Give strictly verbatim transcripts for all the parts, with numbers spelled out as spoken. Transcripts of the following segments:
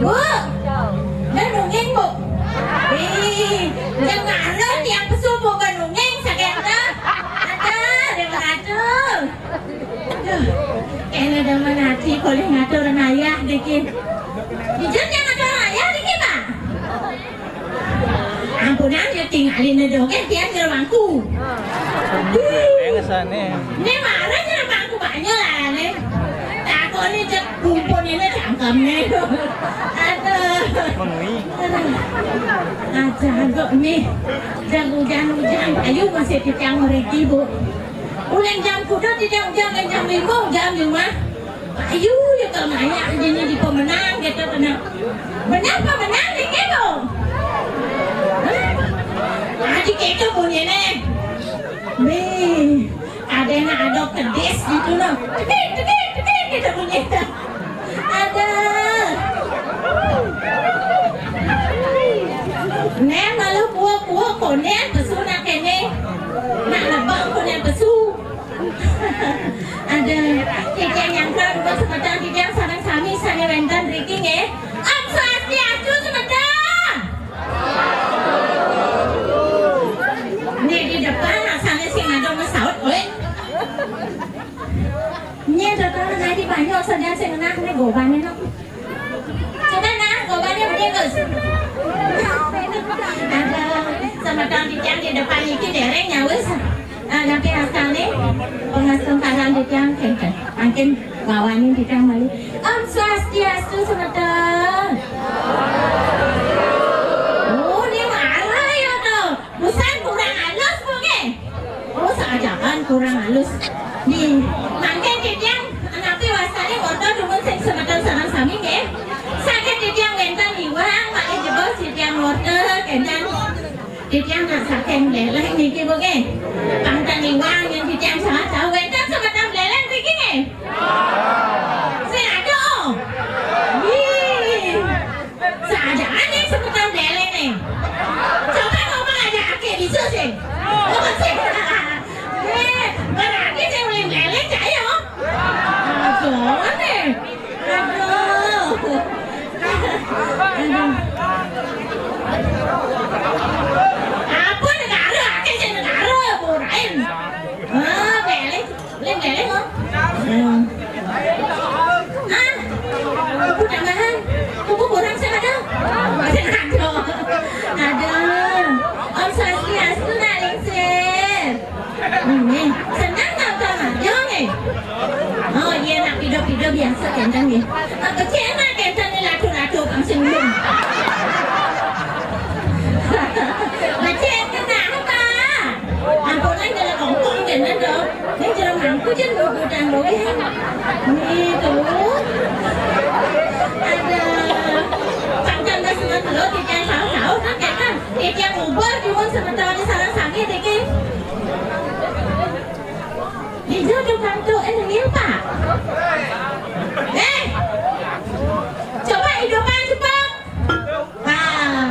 Bu, dah nungging, Bu. Ih, jangan ada tiang pesu, Bu, kan nungging, sakit dah. Ada, dia mengatur. Duh, kena dah menati, boleh ngatur ayah dikit. Jujur, jangan ngatur ayah dikit, Pak. Ampunan, ya tinggalin aja, oke, tiang jero mangku. Yang sana. Ini marah jero mangku banyak lah, nih. Takut nih, cek kumpul ini cangkem nih. Aduh. Menui. Aduh. Aja kok nih. Jangan hujan-hujan, ayo masih tiang meriki, Bu. Ulang jam kuda tidak hujan, ulang jam lima hujan di rumah. Ayo, ya kalau nanya ini di pemenang gitu, tenang. Benar pemenang nih, gitu. Hah? Adik itu bunyinya. Nih, ada yang ada kedis gitu loh. Kedis, kedis, kedis gitu bunyinya. Ada. Nen malu kuah-kuah konen pesu nak kene. Nak lebang konen pesu. Ada, titiang nyangkal duka semeton titiang sareng sami sane wenten riki nggih. Om Swastiastu semeton. Nih di depan asale sing ada mesaut kowe. Nih datang lagi banyak saja sing ngenah nih gobane no. Coba nah, gobane bener, Gus. Ada semeton titiang di depan iki dereng nyawis. Ah, tapi asalnya pengasuhan titiang kengken. Mungkin bawanin titiang malu. Om Swastiastu semeton. Oh, ini marah ya tuh. Busan kurang halus, Bu, nggih? Oh, sajakan kurang halus. Nih, mangke titiang napi wastane warta dumun sing semeton sareng sami, nggih. Saged titiang wenten iwang, malih jebos titiang warta, kenten. Titiang nak saking Buleleng niki, Bu, nggih. Pangten iwang yen titiang salah jauh wenten semeton Buleleng niki, nggih. Sing ada, oh. Ih. Sajane semeton Buleleng nih. Coba ngomong aja ake bisa sih. Apa sih? Eh, berarti sing paling Buleleng cak ya. Aduh, nih. Aduh. Aduh. Apa negara ake sing negara burain. Ah, Buleleng. Lem lele mo? Hmm. Ah, buku tambahan. Buku kurang sing ada. Sing ada. Ada. Om Swastiastu, nak lingsir. Ini senang tau tau aja nih. Oh iya, nak pido-pido biasa kenten nih. Apa cek nak kenten nih lado-lado kang sing belum. Becik kenapa? Ampunan jalan kongkong kena dong. Ini jalan mangku jen bubutan loh ya. Ini tuh. Ada. Pangkan dah semua telur titiang saus-saus kan keten. Titiang ubur cuma sementara di salah sami dikit. Di jodoh kanto eh nengil pak. Eh, coba hidupan cepat. Wah,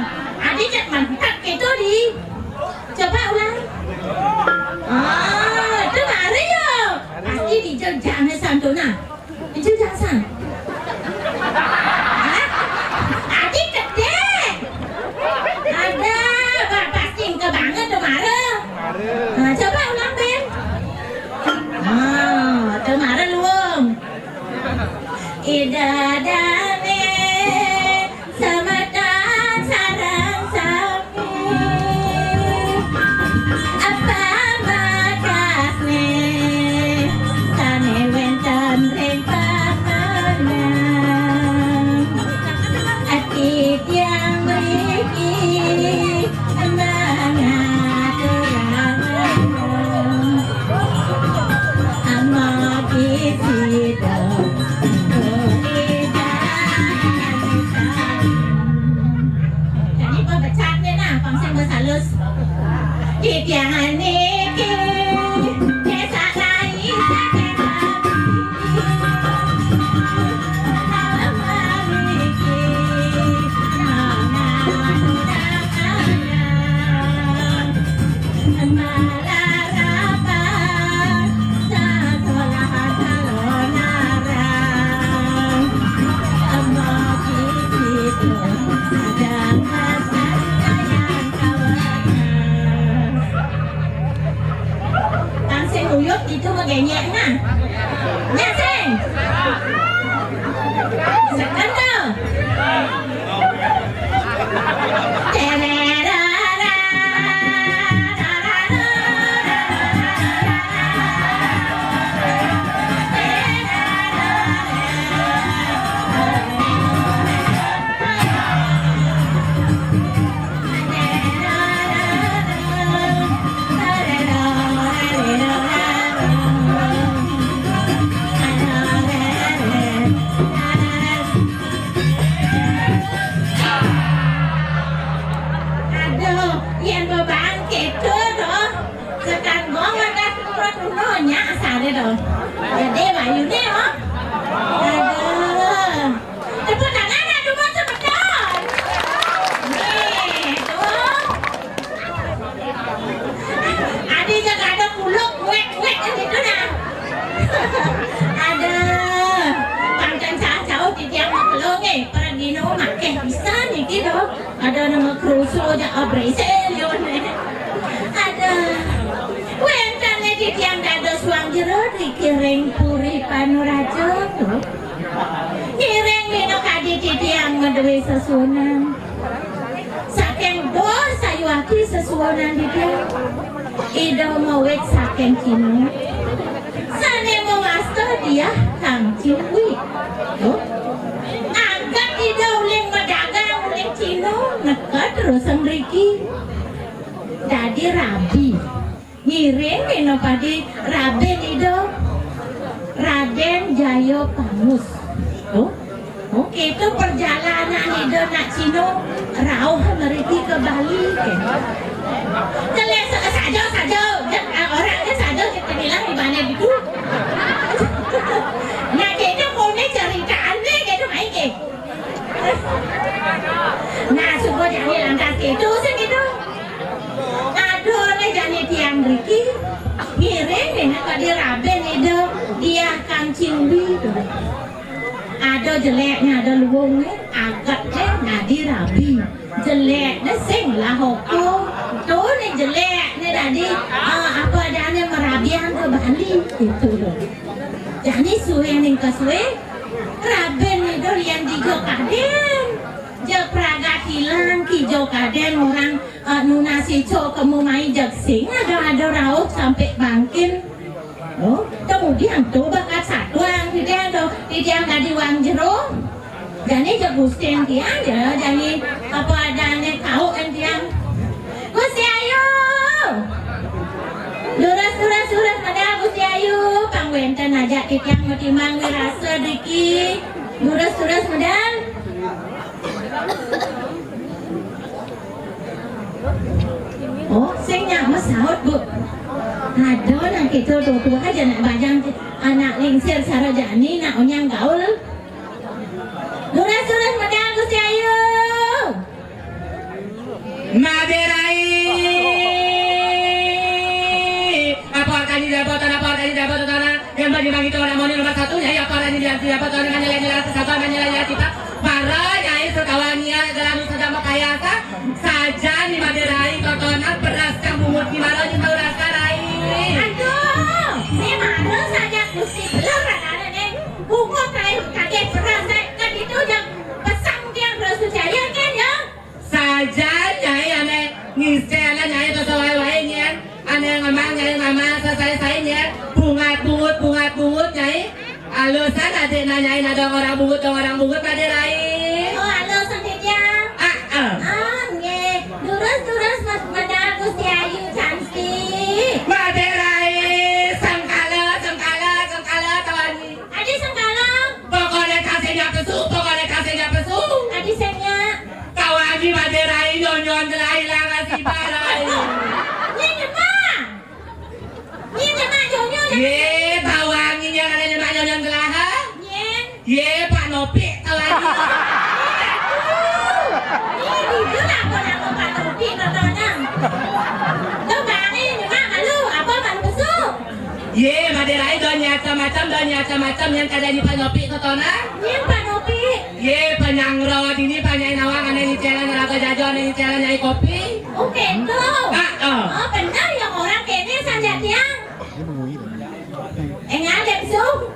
adi cek mantap gitu di. Coba ulang. Ah, itu mari yo. Pasti di jejak santuna. Di Titiang niki désa Rai saking Bali. Mriki mangaturaken malarapan sasolah kalonarang. Mriki pun kadang Kang sing uyut itu megenyek nah. Nya sing. Seken to. Aduh, yen bebang keto to. Sekanggo madah kuno-kuno nya asale to. Jadi bayune, oh. Aduh. Tepuk tangan, aduh, buat semeton. Nih, tuh. Adi jaga ada kuluk, wek, wek, kan gitu nah. Ada. Pangkan cah-cah titiang makelong, eh. Pergino makeh bisa niki, doh. Ada nama kerusu aja abrese lione. Ada. Wentane titiang dados wang jero dikiring puri panuraja, tuh. Ngiring minakadi titiang madué sesuunan. Saking dur sayuwakti sesuunan titiang, Ida mawit saking Cina. Sané mawasta Diah Kang Cingwi. Tuh. Angkat Ida uling madagang uling Cina, neked terus mriki. Dadi rabi. Ngiring minapadi rabin Ida, Raden Jaya Pangus. Oh, oh, itu perjalanan Ida nak Cina rauh mriki ke Bali. Kelih sa-, saja, saja. Jek, ah, orangnya saja kita bilang di mana itu. Nah, kita punya ceritanya gitu, main gitu. Nah, suka jadi lantas gitu, sih gitu. Aduh, nek jane tiang mriki, ngiring nek kadi rabi Ida Diah Kang Cingwi. Aduh, jelekne, aduh, luwunge, agetne, dadi rabi. Jelekne sing lah hukum. Tuh, nek jelekne dadi, eh, apa adane merabian ke Bali, gitu loh. Jane suwe ning kesuwe, rabin Ida yen tiga kaden. Jeg pragat ilang, kija kaden orang, eh, nunas ica kemu mai jeg sing ada-ada rauh sampe bangkin. Oh, kemudian tuh bakat satuan titiang tuh, titiang dadi wang jero. Jani jeg gustin tiang ja, jani apa adane kau tiang. Gusti Ayu. Durus, durus, durus, medal Gusti Ayu. Pang wenten aja titiang matimbang wirasa driki. Durus, durus, medal. Oh, sing nyak mesaut, Bu. Aduh, nak kita tuh, tuh aja nak bajang, anak lingsir sarajani, nak onyang gaul. Durus, durus, medal Gusti Ayu. Maderai. Apa artinya dapat tanah, apa artinya dapat tanah? Yang bagi-bagi itu orang moni nomor satu, ya, ya, apa artinya dapat tanah, nanya, nanya, satu, nanya, nanya, kita. Para nyai sekawan niat dalam sedang makayasa, saja ni Maderai, totonan beras yang bungut di mana di Maurasa, Rai. Aduh, ni mana saja Gusti belum ada ni. Bungut, Rai, kakek beras, Rai. Kan itu yang pesang tiang beras tu jaya, kan, ya? Saja nyai ane ngise ane nyai basa wae-wae nyen. Ane ngemang nyai ngamang sasae-sae nyen. Bungat bungut bungat bungut nyai. Alusan adik na nyai nadong orang bungut dong orang bungut Maderai. Oh, alus titiang. Ah, ah. Ah, nggih. Durus-durus Mas Medal Gusti Ayu cantik. Maderai, sengkala, sengkala, sengkala, tawani. Adi sengkala. Pokoknya kasihnya pesu, pokoknya kasihnya pesu. Adi sengnya. Tawani Maderai, nyon-nyon delai, langan si bara. Yé, tawangi nyén ané nyemak nyonyon gelaha? Nyén. Yé, Pak Nopik tawangi. Ih, jujur apa nama Pak Nopik totonan? Tuh, Bang, ini nyemak malu, apa malu besuk? Yé, madé rai do nyacam-macam, do nyacam-macam, nyén kada nyi Pak Nopik totonan? Nyén Pak Nopik? Yé, panyangro dini, panyai nawang, ané nyicélan raga jajo, ané nyicélan nyai kopi. Oh, kéto. Ah, ah. Oh, bener ya orang kéné sanjak tiang. Énggal, Dek Sum.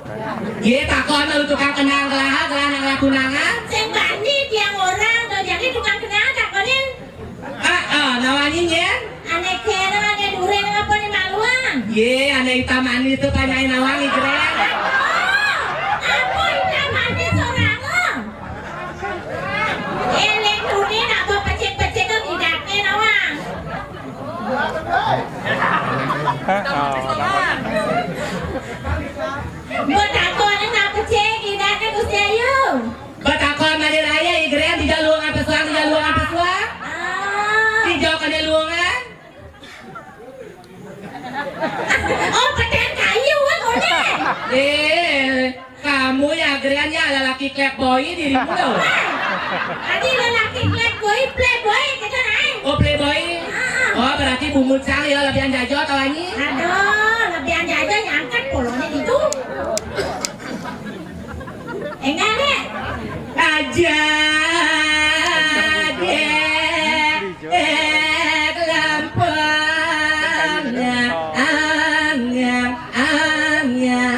Yé, takon lu tukang kenang gelaha, gelaha nang tunangan. Sing bani tiang orang, to jadi tukang kenang takonin. Ah, ah, nawani nyén? Ané kéra, ané durén, apa né maluan? Yé, ané itam manis to panyai nawang, Igrén. Oh, apa itam manis orang lo? Éling tuni nak pecik-pecik to idaké nawang. Mbok takoni nak becik, indahke Gusti Ayu. Mbok takon malih raya, Igrén, dija luungan pesuang, dija luungan pesuang. Ah. Dija kene luungan. Oh, peteng kayu, wah, kone. Eh, kamu ya, Grén, ya, lelaki playboy dirimu, loh. Adi lelaki playboy, playboy, kita naik. Oh, playboy. Ah. Oh, berarti Bu Mucang ya, lebihan jajo, tawani? Aduh, lebihan jajo, nyangkat polone gitu. Enggak, Nek. Aja deh, eh, lempeng, angang, angang, angang.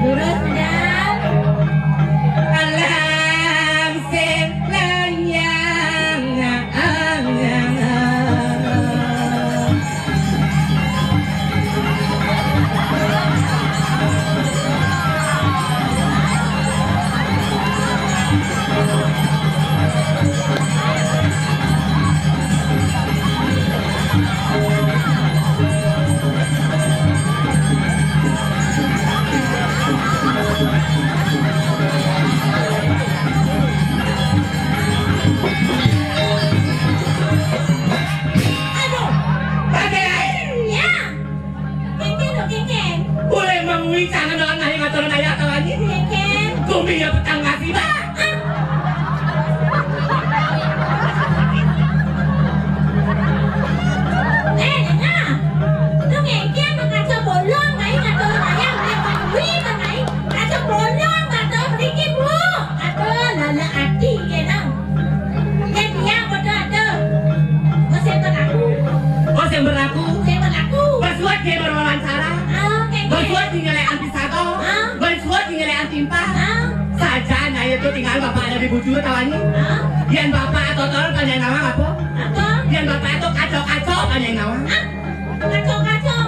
Lurus, Dam. Alam sing lanyang, anyang, anyang. Aduh, pakai airnya. Kénkén, oh, kénkén. Boleh mengui tangan orang lain atau orang lain atau lagi? Kénkén. Kumi ya petang kasih, Pak. Ah. Eh, Nena. Tuh kénkén, kaca bolong, main atau orang lain, boleh mengui, main. Kaca bolong, atau sedikit, Bu. Aduh, lala ati, kénang. Yén tiang padha ada. Oh, sing berlaku. Oh, sing berlaku. Sing berlaku. Basuat dia berwawancara. Ah, oke, oke. Basuat dia nyelek anti sato. Ah. Basuat dia nyelek anti empah. Ah. Saja, nah, itu tinggal bapak ada di bujur, tawani. Ah. Yén bapak atau tol, panjang nama apa? Apa? Yén bapak itu kacau-kacau, panjang nama. Ah. Kaco-kaco.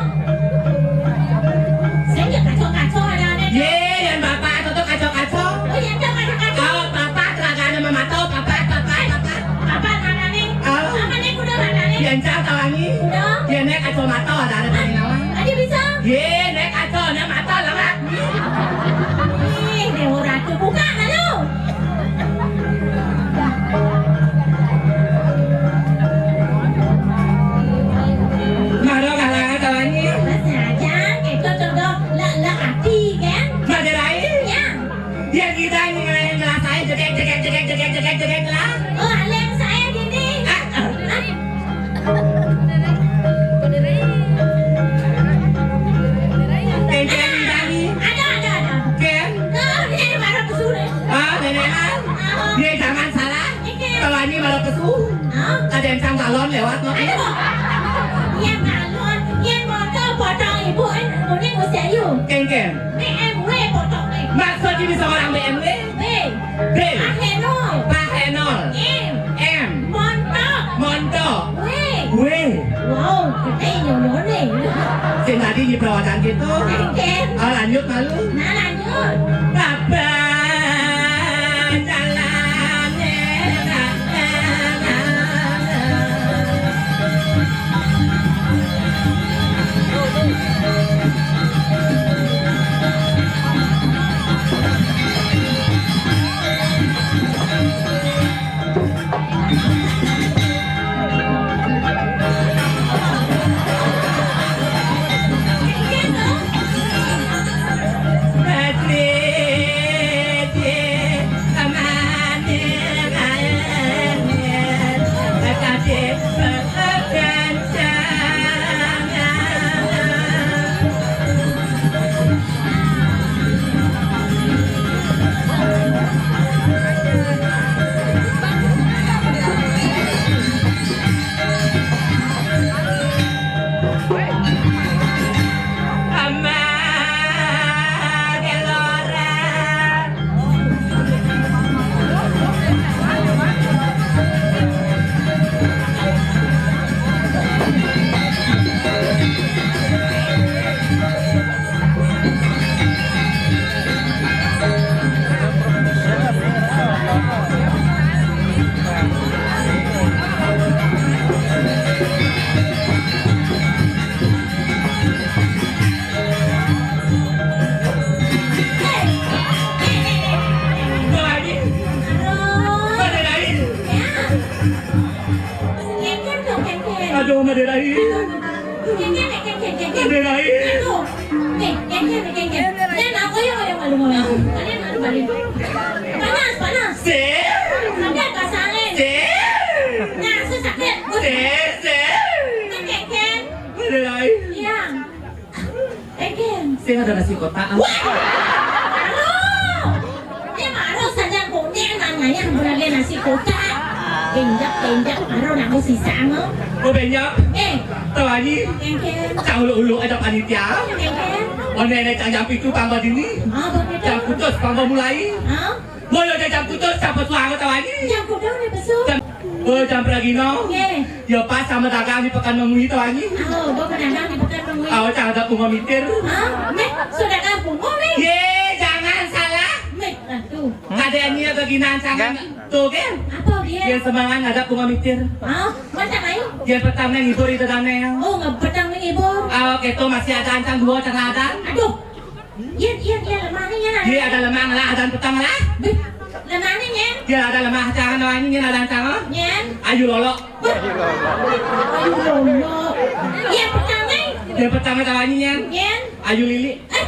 Sing ya kaco-kaco ada-ada. Yé, yén bapak itu tuh kaco-kaco. Oh, yén tuh kaco-kaco. Oh, bapak teragane memato, bapak, bapak, bapak. Bapak manane? Oh. Apa nih kuda manane? Yén cak tawani. Kuda? Yén nek kaco mato ada-ada dari nawang. Aja bisa. Yé, nek kaco, nek mato lewat. Ih, Dewa Ratu, buka malu. Maro kalangan tawani. Mas Rajan, itu contoh lek-lek ati, kan? Madé rai? Ya. Dia kita ini ngelain gelas saya, jegek, jegek, jegek, jegek, jegek, jegek, lah. Oh, aleng saya gini. Ah, ah. Ah. Kénkén tawani. Ada, ada, ada. Kén? Oh, ini baru pesuh. Ah, nenekan. Ah. Dia jangan salah. Tawani malah pesu. Hah? Ada yang sang balon lewat, no? Aduh. Yén balon, yén motor, foto Ini seorang B M W. B. B. Pak Henol. Pak Henol. M. M. Montok. Montok. W. W. Wow, gedé nyonyoné. Sing tadi nyi perawatan gitu. Engkén. Ah, lanjut malu. Nah, lanjut. Bapak jalané. Aduh, Madé Rai. Madé Rai. Aduh. Eh, kénkén, kénkén. Nah, aku yang, yang malu-malu. Kalian malu-malu. Panas, panas. Sir. Sakit, pasangan. Sir. Nah, su sakit. Sir, sir. Nah, kénkén. Madé Rai. Iya. Kénkén. Sing ada nasi kotak. Wah! Aduh! Ini mah harus ada kunyit namanya, beragé nasi kotak. Bénjak, bénjak, baru nanggu sisa, no. Oh, bénjak. Eh. Tahu aja. Kénkén. Cang ulu-ulu ada panitia. Kénkén. Oh, nenek cang jam pitu tambah dini. Ah, begitu. Jam kutus tambah mulai. Ah? Boyo jam kutus, jam pesu anget tahu aja. Jam kutus nih pesu. Jam, oh, jam peragino. Nggih. Ya pas sama dagang di Pekan Mengwi tahu aja. Oh, gua pedagang di Pekan Mengwi. Oh, cang ada bunga mitir. Hah? Nih, sudah kampung, oh, nih. Ye, jangan salah. Nih, aduh. Kadéan nya geginan sangan. Tuh, kan? Apa dia? Yén semangat ada bunga mitir. Ah, masa main? Yén petang ngibur itu dané. Oh, nggak petang ngibur. Ah, oke, tuh masih ada ancang dua cang ada. Aduh. Iya, iya, iya, lemahnya ya. Iya, ada lemah lah, ada petang lah. Bih, lemahnya, Nyen. Iya, ada lemah, jangan doang, Nyen, ada ancang, oh. Nyen. Ayo, lolo. Ayo, lolo. Iya, petang, Nyen. Iya, petang, ada lagi, Nyen. Nyen. Ayo, Lili. Eh,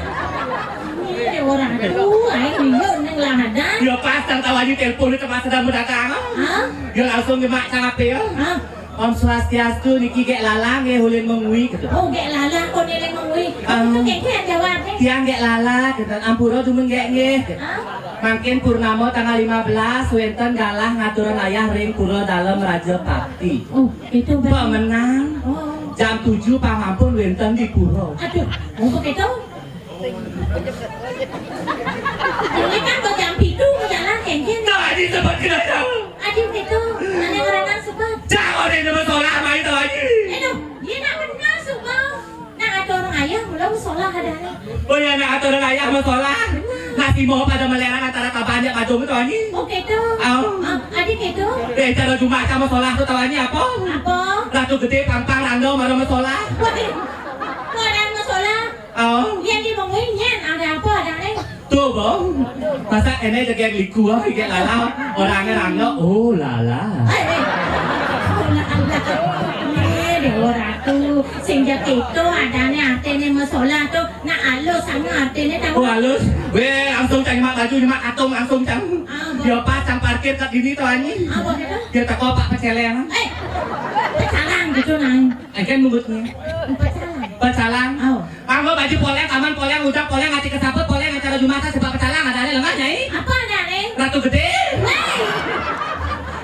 ini ada orang tuh, ayo, iya, neng lah ada. Ya, pas, tang tahu aja telepon itu pas sedang mendatang. Hah? Ya, langsung nyemak sang apa ya? Hah? Om Swastiastu, niki Gék Lala nggih ulin Mengwi gitu. Oh, Gék Lala, kok ulin Mengwi. Ah. Itu Gék Gék jawabnya. Tiang Gék Lala gitu. Ampura dumun Gék nggih gitu. Ah? Mangkin purnama tanggal lima belas wénten galah ngaturan ayah ring Pura Dalem Raja Pati. Oh, itu berarti. Pemenang. Oh. Jam tujuh pangampun wénten di pura. Aduh, oh begitu. Ini kan kok jam pitu jalan kénkén. Nah, ini tempat kita jauh. Aduh, itu, ada orang suka. Jangan ada masalah main tahu aja. Aduh, dia nak benar suka. Nak ada orang ayah belum sholat ada nih. Oh ya, nak ada orang ayah mau sholat. Nasi mau pada meleran antara kabannya padung itu ani. Oh gitu. Oh. Ah, adik gitu. Eh, cara Jumat sama sholat tuh tahu ani apa? Apa? Ratu Gedé, Pampang, Rando, mara mau sholat. Wah, kok ada mau sholat? Oh. Yang di Bengwi, Nyen, ada apa ada nih? Tuh, Bang. Masa ené jegég liku ah, Gék Lala. Orangnya Rangga. Oh, Lala. Eh, eh. Oh, Lala. Eh, Déwa Ratu. Sing jek itu adané artiné masalah tuh. Nak alus sana artiné tahu. Oh, alus. Wéh, langsung cang nyemak baju, nyemak katung, langsung cang. Ah, Bang. Ya pas cang parkir kat dini tuh, ani. Apa gitu? Dia teko Pak Pecéléng. Eh, pecalang gitu, Nang. Engkén mungutnya. Pecalang. Pecalang. Oh. Kanggo baju poléng, taman poléng, udag poléng, ati kesaput poléng, acara Jumatan sebab pecalang, adané lemah, Nyai. Apa adané? Ratu Gedé. Wéh.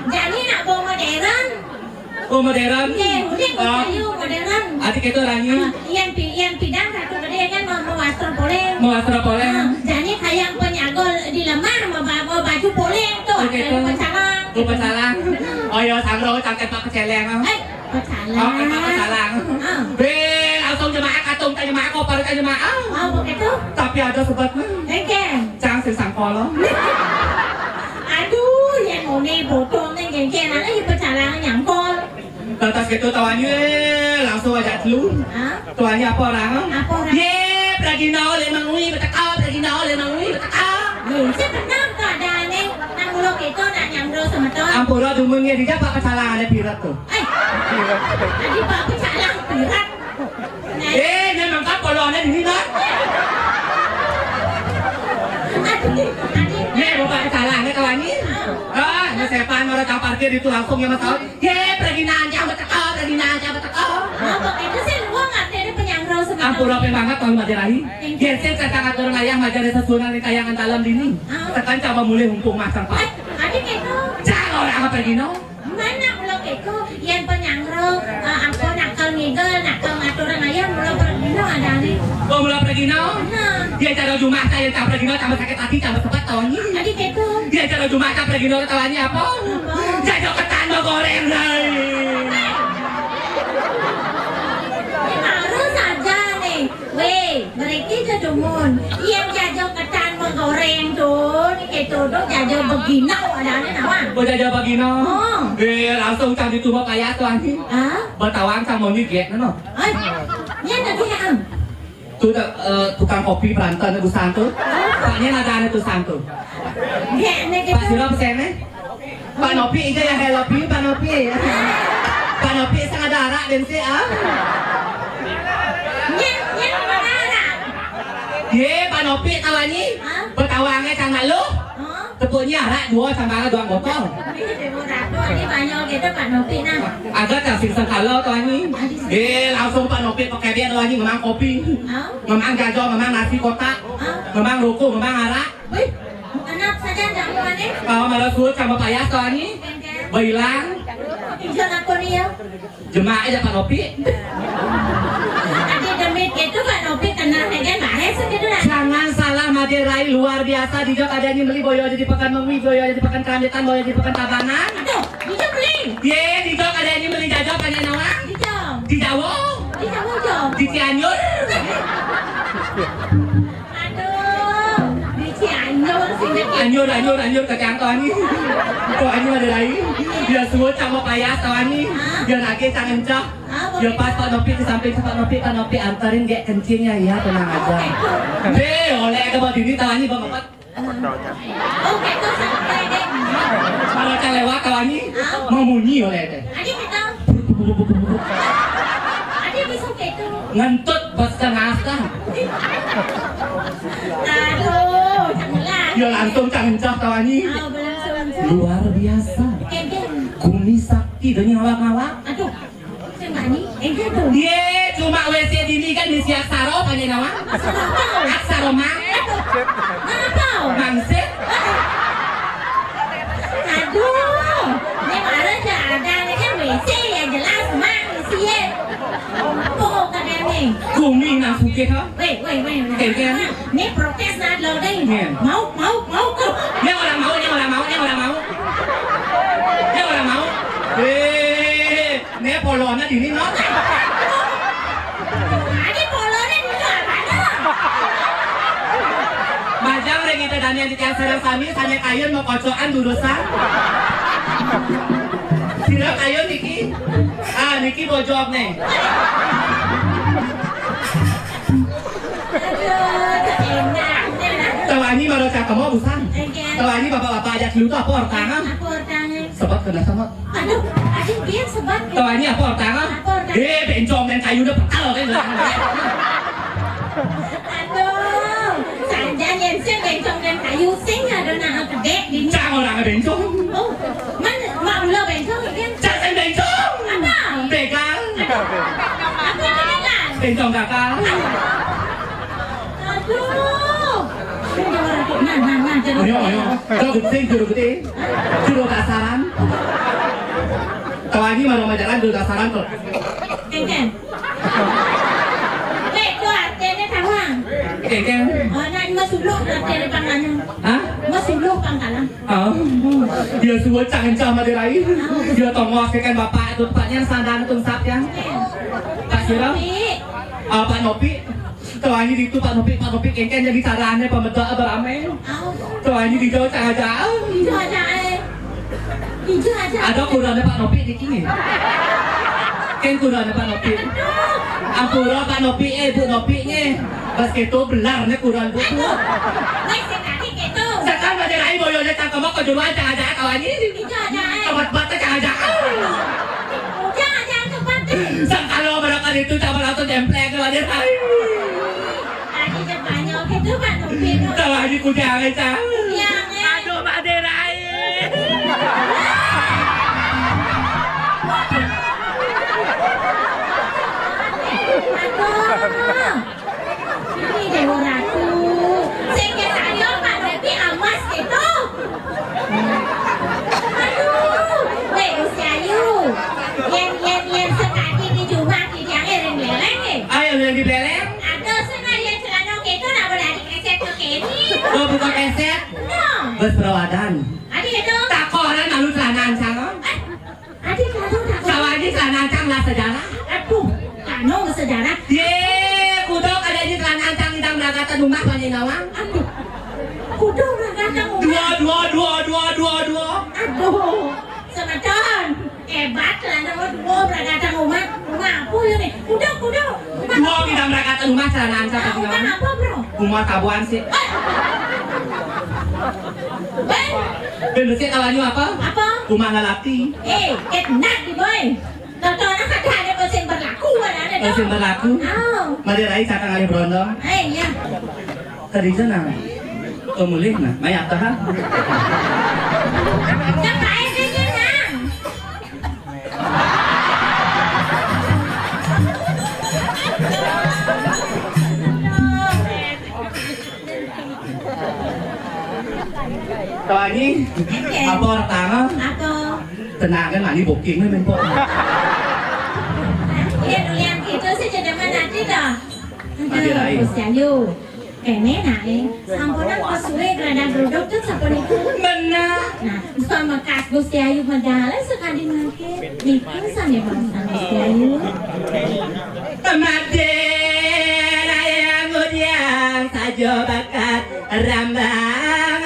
Jani nak bawa modern. Oh, modern. Nggih, udah. Oh. Kayu modern. Ati kéto orangnya. Ah, yang pi-, yang pidang Ratu Gedé kan mau, mau wastra poléng. Mau wastra poléng. Ah, jani kayang penyagol. Mah, mau ba-, mau baju poleng tuh, oke, ada tuh. Pecalang. Oh, pecalang. Oh, ya, sangro, cangkem pak peceleng, ah. Eh, pecalang. Oh, cangkem pecalang. Ah. Be, langsung jemaah katung, tanya jemaah, kopar, tanya jemaah. Oh, begitu? Tapi ada sebab, hmm. Engke. Cang sing sangkolo. Aduh, yang ngone bodong nih, engke, nang, eh, pecalang nyangkol. Lantas gitu tawani, eh, langsung aja telu. Hah? Tawani apa orang? Apa orang? Ye, pragina oleh mangui beteka, pragina oleh mangui beteka. Lho, sing bener keadaane. Nang mulo gitu nak nyamro semeton. Ampura dumun ye dijak pak pecalang ada pirat tuh. Eh, tadi pak pecalang pirat. Nah. Eh, ini mangkat polone di sini, Nak. Aduh, aduh. Ye, bapak pecalang, ini tawani. Ah. Ah, ini sepan orang cang parkir itu langsung ya, Mas Awi. Ye, pragina aja beteka, pragina aja beteka. Apa itu sih, lu ngerti ada penyangro sebenarnya? Ampura pe banget, Tuan Madirahi. Thank you. Ye, sing kata ngatur ngayah majare sesuunan ring kayangan dalem dini. Ah. Tekan coba mulih humpung masang, Pak. Eh, ada gitu. Cang orang apa gino? Mana mulo gitu? Yang penyangro, eh, apa nakal ngigel, nakal ngatur ngayah, mulo pragina ada nih. Oh, mulo pragina? Nah. Ye, cara jumah saya, cara pragina, tambah sakit hati, tambah sepat, tawani. Ada gitu. Ye, cara jumah, cara pragina, tawani apa? Apa? Jajo ketan mau goreng, Ray. Ini baru saja nih. Weh, beriki je dumun. Yang jajo ketan mau goreng tuh, nih gitu tuh jajo begino, ada nih nawang. Oh, jajo begino. Oh. Eh, langsung cang di tuba payah tuh, anjing. Ah? Betawang cang mau nyigek, no. Ay, ini ada dia, Ang. Tuh, eh, tukang kopi berantan, busan tuh. Paknya ada, ada tuh, sang tuh. Gek, nih gitu. Pak Siro pesen, eh? Pak Nopi, itu yang kayak Lopi, Pak Nopi. Pak Nopi, sang ada arak, dan si, ah. Nyet, nyet, mana arak? Ye, Pak Nopi, tawani. Hah? Betawangnya sang malu. Hah? Tepuknya arak dua, sang arak dua botol. Ini botol, ini banyak gitu, Pak Nopi, nah. Agak tak sing sengkala, tawani. Eh, langsung Pak Nopi pakai dia, tawani, memang kopi. Hah? Memang jajo, memang nasi kotak. Hah? Memang rokok, memang arak. Wih, enak saja, ndak apa nih? Kalau malah suut sama payah, tawani. Bailang. Ijo aku nih ya. Jemak aja Pak Nopi. Adi demit gitu Pak Nopi kenal dengan baris gitu lah. Jangan salah, Made Rai, luar biasa. Dijo kadani meli boyo aja di Pekan Mengwi, boyo aja di Pekan Kerambitan, boyo aja di Pekan Tabanan. Aduh, dijo beli. Ye, dijo kadani meli jajo pada nawang. Dijo. Di Jawa. Di Jawa, Jo. Di Cianjur. Aduh, di Cianjur sih. Anjur, anjur, anjur ke kantor nih. Kok anjur ada lain? Dia suruh sama payah, tawani. Hah? Dia lagi cang encah. Ah, dia pas Pak Nopi di samping Pak Nopi, Pak Nopi anterin dia kencingnya, ya, tenang aja. Oke. Deh, oleh ke bawa diri, tawani, Bang Opat. Oh, gitu, sampai deh. Kalau cang lewat, tawani, ah, mau munyi oleh deh. Adi kita. Adi bisa gitu. Ngentut pas ke nasta. Aduh, cang lah. Ya, langsung cang encah, tawani. Ah, belum selesai. Luar biasa. Kagak. Kumi sakti, udah nyawak-ngawak. Aduh. Sing bani, eh, gitu. Ye, cuma W C dini kan bisi aksara, apa nih nawang? Aksara apa? Aksara mang. Apa? Mangsit. Aduh, ini mana aja ada, ini kan W C ya jelas, mang, isi ya. Pokok kadang nih. Kumi nang sugih, ha? Weh, weh, weh, weh. Kagak. Ini protes nah lo deh. Iya. Mau, mau, mau, mau. Dia orang mau, dia orang mau, dia orang mau. Dia orang mau. Eh, ini polona dini, no? Ini polona dini apa, no? Majang ring kita danian di tiang sareng sami, sanya kayun mau kocokan dudusan. Sira kayun niki. Ah, niki bojok nih. Aduh, enak, enak. Tawani baru cakemo, busan. Oke. Tawani bapak-bapak aja dulu tuh, apa ortangan? Apa ortangan? Sebab kena sama. Aduh, aduh, biar sebab. Tawani apa ortangan? Apa ortangan? Eh, bencong dan kayu udah petel kan. Aduh, saja nyen sing bencong dan kayu sing ada nak gede di. Cang orang bencong. Oh, mana? Mak mula bencong, ya kan? Cak sing bencong. Apa? Begal. Apa itu begal? Bencong kakak. Aduh. Nah, nah, nah, jadi. Ayo, ayo. Kau gede, juru gede. Juru kasaran. Tawani mau jalan juru kasaran tuh. Kengkeng. Weh, kuat, kene tawang. Kéngkén. Oh, nah, Mas Uluh, nah, dari Pangkalan. Hah? Mas Uluh, Pangkalan. Oh. Ya suwun cang encah Madé Rai. Oh. Ya tongos kéngkén bapak itu tepatnya sandang tungsap ya. Pak Sira. Nopi. Ah, Pak Nopi. Tuh ini ditu Pak Nopi, Pak Nopi kéngkén jadi carané pamedha beramé. Oh. Tuh ini dijauh cang aja. Dijauh aja, eh. Ijo aja. Ada kurannya Pak Nopi di sini. Kan kurannya Pak Nopi. Ampura Pak Nopi, eh, Bu Nopi nggih. Pas gitu belarnya kurang Bu. Wes sing tadi gitu. Sekarang Madé Rai boyone cangkem kok juru aja aja kawan ini. Ijo aja. Tempat batas aja aja. Ijo aja tempat. Sang kalau barangkali itu sama langsung jemplek ke Madé Rai. Tadi jepanya gitu Pak Nopi. Kalau ini kujangan cang. Iya, nggih. Aduh, Madé Rai. Aduh. Ini Déwa Ratu. Sing ya saya Pak Nopi amas gitu. Aduh, weh Gusti Ayu. Yen yen yen sekali di rumah di jangan ring leleng. Ayo yang di beleng. Aduh, sengaja celana gitu napa dadi keset ke kene. Oh, bukan keset. No. Bos perawadan. Adi itu. Takoran malu celana ancang. Eh, adi kamu tak. Sawani celana ancang lah sejarah. Aduh, kanu sejarah. Ye, kudok ada di celana ancang di tang belakang rumah banyak nawang. Aduh. Kudok belakang rumah. Dua, dua, dua, dua, dua, dua. Aduh, semeton. Hebat lah, nama dua berangkat rumah. Rumah apa ya nih? Kudok, kudok. Rumah dua apa? Kita berangkat rumah celana ancang. Ah, rumah apa, bro? Rumah tabuan sih. Eh. Ben. Ben, mesti tawannya apa? Apa? Rumah lelaki. Eh, enak di boy. Tontonan ada ada kau sing berlaku, ada ada. Kau sing berlaku? Oh. Madé Rai cakang alih berondong. Eh, iya. Tadi itu nah. Kau mulih nah, mayap tahan. Ngapain sih, Nang? Tuh, Aji, apa orang tangan? Apa? Tenang kan, ini booking nih, Menko. Iya, dulu yang gitu sih, jadi mana sih, dah? Mati rai. Aduh, Gusti Ayu. Kéné naé, sampunang kok suwé gradang gruduk tuh sampun niku. Bener. Nah, sumekas Gusti Ayu medal sekadi mangké. Niku sané bangsa Gusti Ayu. Pemadé raya ngudiang sajo bakat rambang.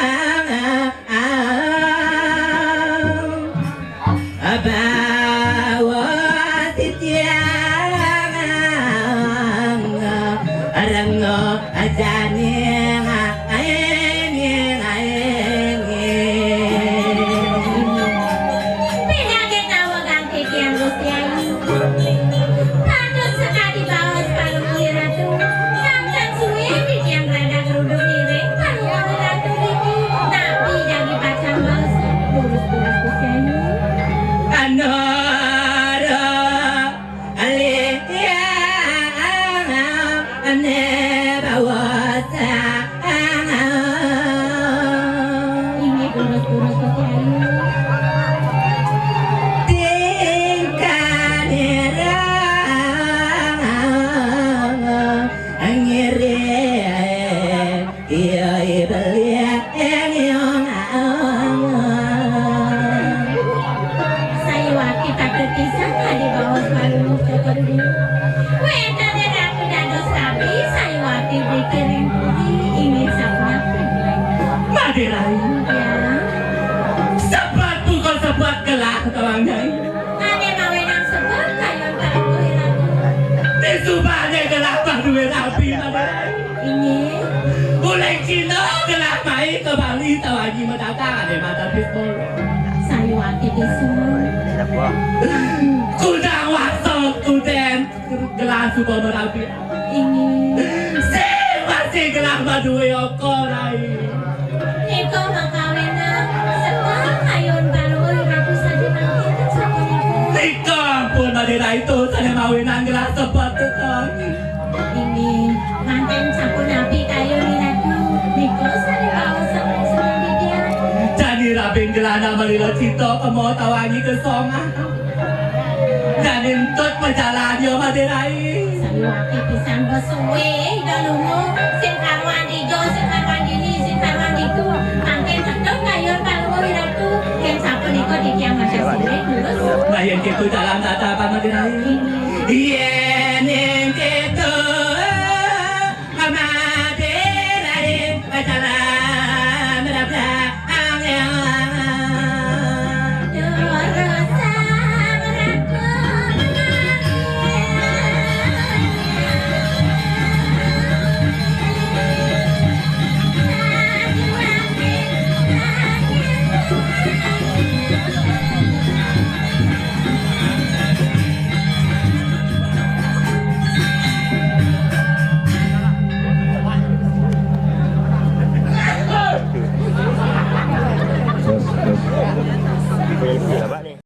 Abawa titiang rengo ajane aenging aenging. Pinanggih tawa kang titiang Gusti Ayu. Patut sekadi baos Palungguh Ratu. Nangkang suwé titiang radak rudung ngiring Palungguh Ratu niki. Napi jagi pacang baos. Lurus-lurus Gusti Ayu. Anara alih ane baos. Inggih, lurus-lurus Gusti Ayu. Tingkah nirang ngiring, iya, iya, beliak, yang, yang. Sayuwakti patut pisan kadi baos Palungguh Cokor Guru. Wénten ing ratu dados rabi, sayuwakti dikiring puri, inggih sapunapi. Madé Rai. Ya. Sebat buka sebat gelah, Tuan Nyai. Ané mawenang sebat kayun Palungguh Ratu. Disubahné gelah madué rabi, Madé Rai. Inggih. Uling Cina gelah mai ka Bali, tawaji mendatang, ané madan Bismol. Sayuwakti pisan. Kudang wasok kudén gelah suba merabi. Inggih. Sing masih gelah madué oko, Rai. Nika makawenang sebat kayun Palungguh Ratu Saji Mangkir sapunika. Nika ampun Madé Rai, to sané mawenang gelah sebat, Tuan. Inggih, manten sapunapi kayun Ratu. Nika sané baos sampun sumanggihan. Jani rabin gelana malila cita kema tawangi kesongan. Jani entut pejalan ya, Madé Rai. Sawiwaktu pisan bes suwé Ida lunga, sing karuan dija, sing karuan dini, sing karuan ditu. Mangkin tetep kayun Palungguh Ratu. Yén sapunika titiang matur sirih, lurus. Nah, yén gitu jalan tatapan, Madé Rai. Iya.